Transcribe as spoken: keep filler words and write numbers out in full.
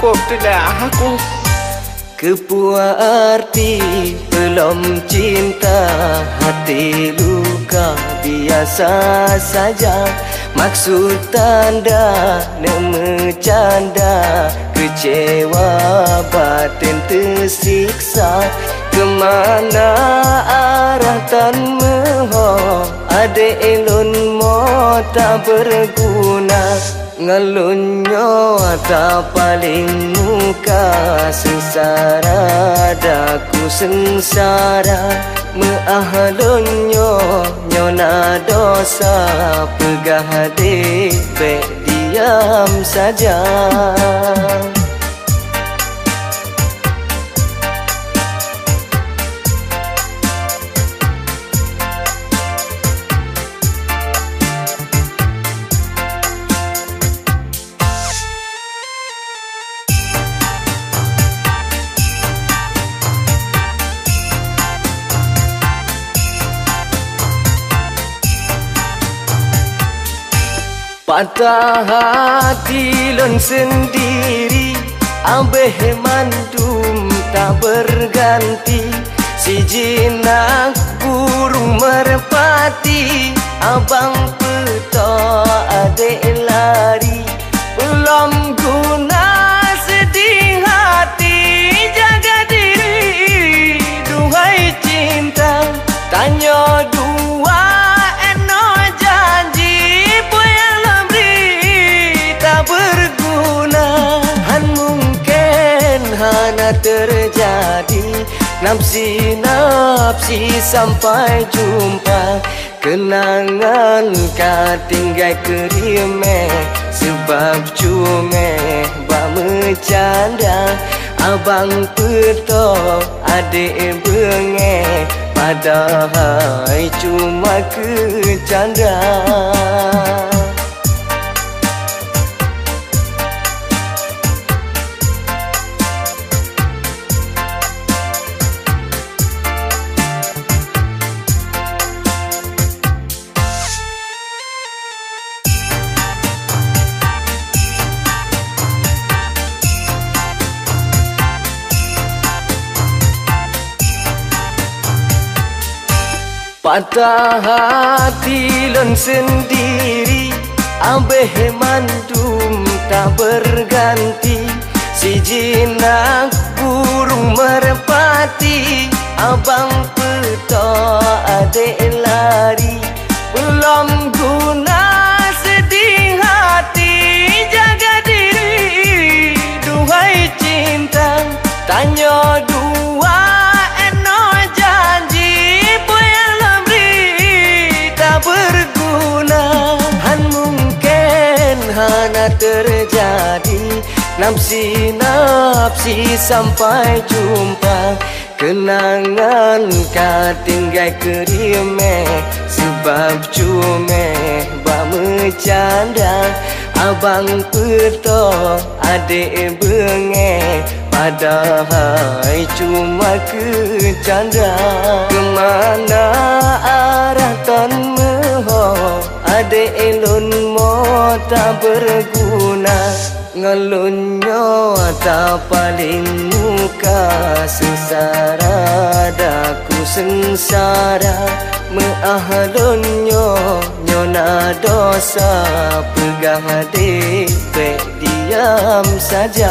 Pop tu dah aku. Keupeue arti peulom cinta, hati luka biasa saja. Maksud tanda neumeucanda, keucewa baten teusiksa. Keumana arah tan meuho, adék lôn mo tak beurguna. Ngon lôn nyoe tapaleng muka, seungsara daku seungsara. Meu'ah lôn nyoe, nyoe na dosa, peugah deh bék diam saja. Patah hati lôn sendiri, abéh mandum tak berganti. Sijinak burung merpati, abang peutoe adék lari. Peulom guna sedih hati, jaga diri, duhai cinta. Tanyoe dua inoe janji, peue nyang lôn bri tak beurguna. Han mungken hana teujadi, napsi-napsi sampai jumpa. Keunangan ka tinggai keurimeh, seubab cuméh bak meucanda. Abang peutoe adék beungéh, padahai cuma keu canda. Patah hati lôn sendiri, abéh mandum tak berganti. Sijinak burung merpati, abang peutoe adék lari. Peulom guna sedih hati, jaga diri, duhai cinta. Tanyoe dua inoe janji, peue nyang lôn bri tak beurguna. Han mungken hana teujadi, napsi-napsi sampai jumpa. Keunangan ka tinggai keurimeh, seubab cuméh bak meucanda. Abang peutoe adék beungéh, padahai cuma keu canda. Keumana arah tan meuho, adék lôn mo tak beurguna. Ngon lôn nyoe tapaleng muka, seungsara daku seungsara. Meu'ah lôn nyoe, nyoe na dosa, peugah deh bék diam saja.